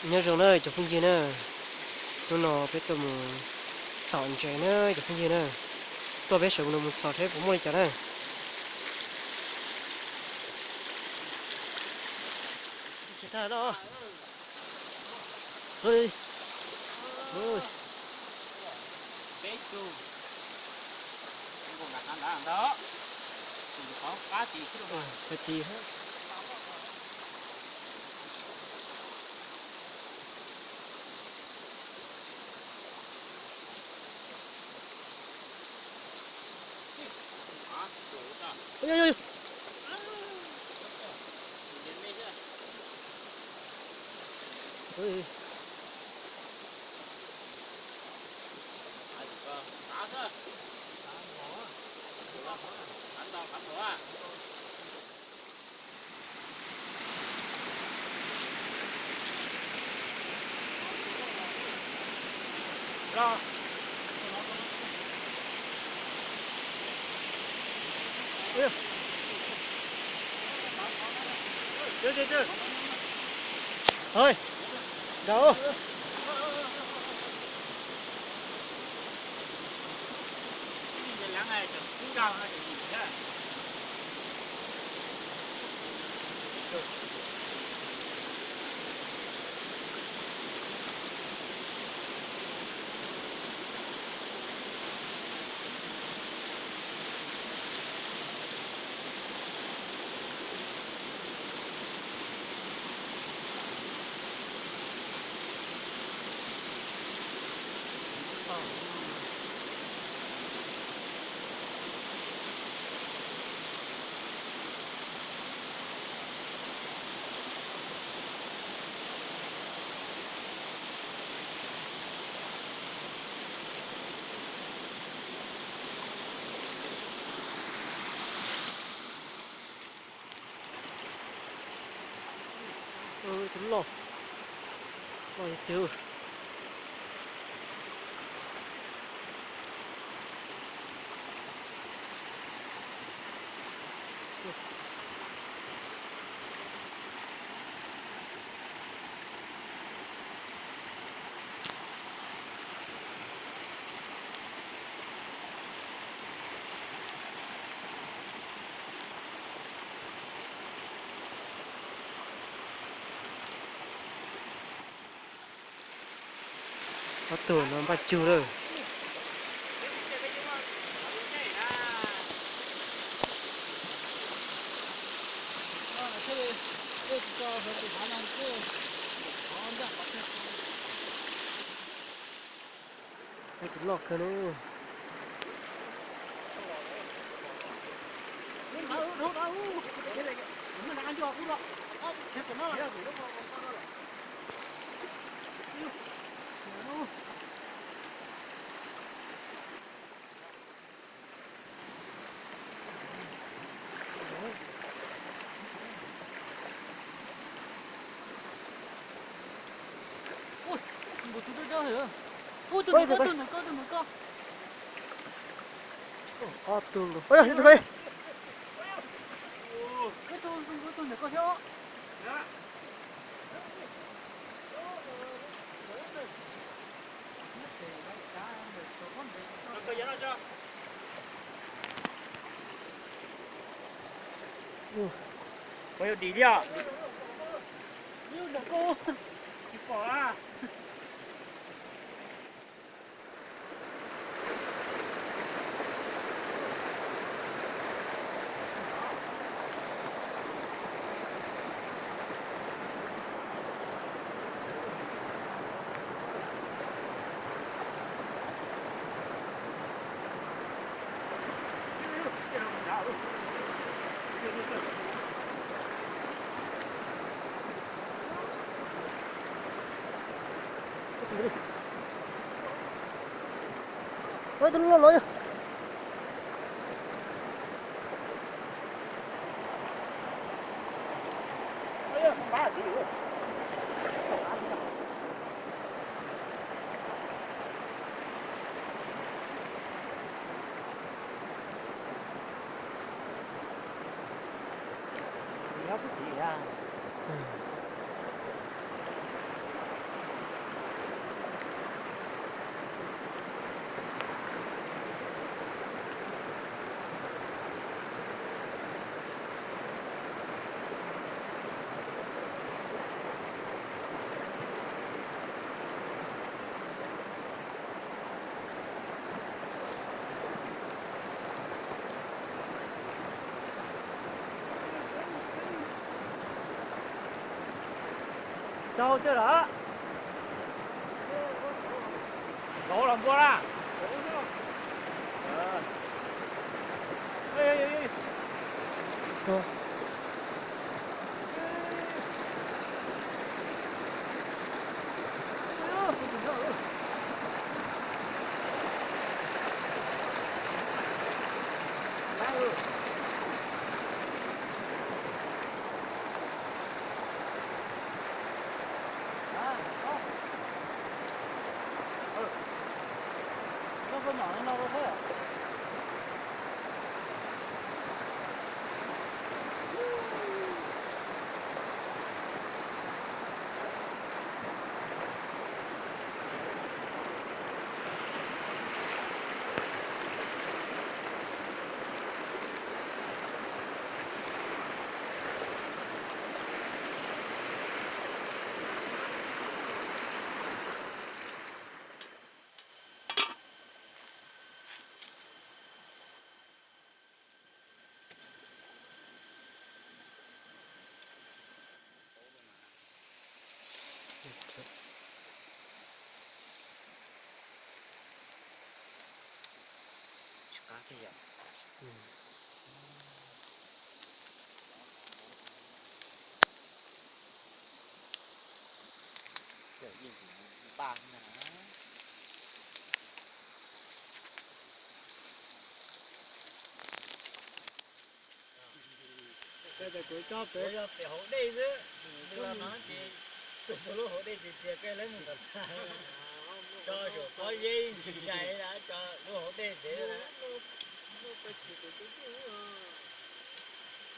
Nyob zoo na cov phooj ywg na, hnub no peb tuaj mus txhom ntses na cov phooj ywg na, tuaj peb sawv mus txhom seb puas muaj li cas na. Ơi, đâu? Tus loj, loj tiag. Ob tug no npaj tsug lawm. Tus loj kawg lauj. Tus ntawm ko, tus ntawm ko, tus ntawm ko. Ob tug nkaus. Ua, tus ko. Tus ntawm ko thiab. Ua, dim li os. Tsis pom a. Tus loj los yog. Rau thiab lawm. Rau los npua na. Tsis qab thiab yom. Cov yeej npaj na. Kuv yog pem hauv dej xwb, tus los no ces txog lub hauv dej tiag tiag, koj lawv mus tom tag, tso saum pob zeb ntsis zais, tso lub hauv dej ntev na. Kuv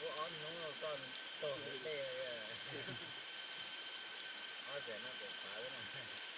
ob hnub koj taug hauv dej, ob xeem no pem pav xwb na.